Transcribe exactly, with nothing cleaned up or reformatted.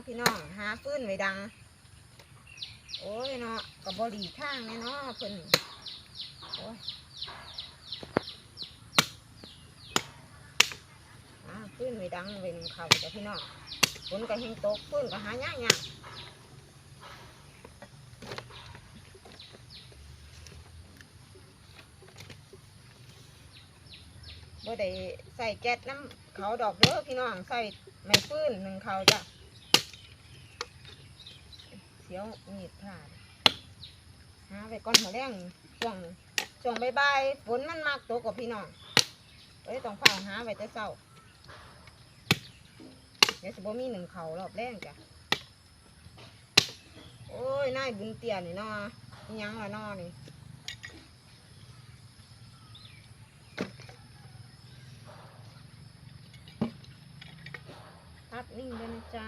พี่น้อง หาฟืนไว้ดัง โอ้ยเนาะ ก็บ่หลีกทางแน่เนาะเพิ่น โอ้ย หาฟืนไว้ดังไว้นึ่งข้าวจ้ะพี่น้อง ฝนก็แฮงตก ฟืนก็หายากยาก บ่ได้ใส่แก๊สนำเขาดอกเด้อพี่น้อง ใส่ไม้ฟืนนึ่งข้าวจ้ะ เสียวมีดพลาด หาไว้ก่อน มื้อแลง ช่วง ช่วงบ่ายๆ ฝนมันมักตกกับพี่น้อง เอ้ย ต้องฟ้าวหาไว้แต่เช้า เดี๋ยวสิบ่มีนึ่งข้าวรอบแลงจ้ะ โอ้ย นายบุญเตี้ยนี่เนาะ อิหยังล่ะเนาะนี่ ภาพนิ่งด้วยนะจ๊ะ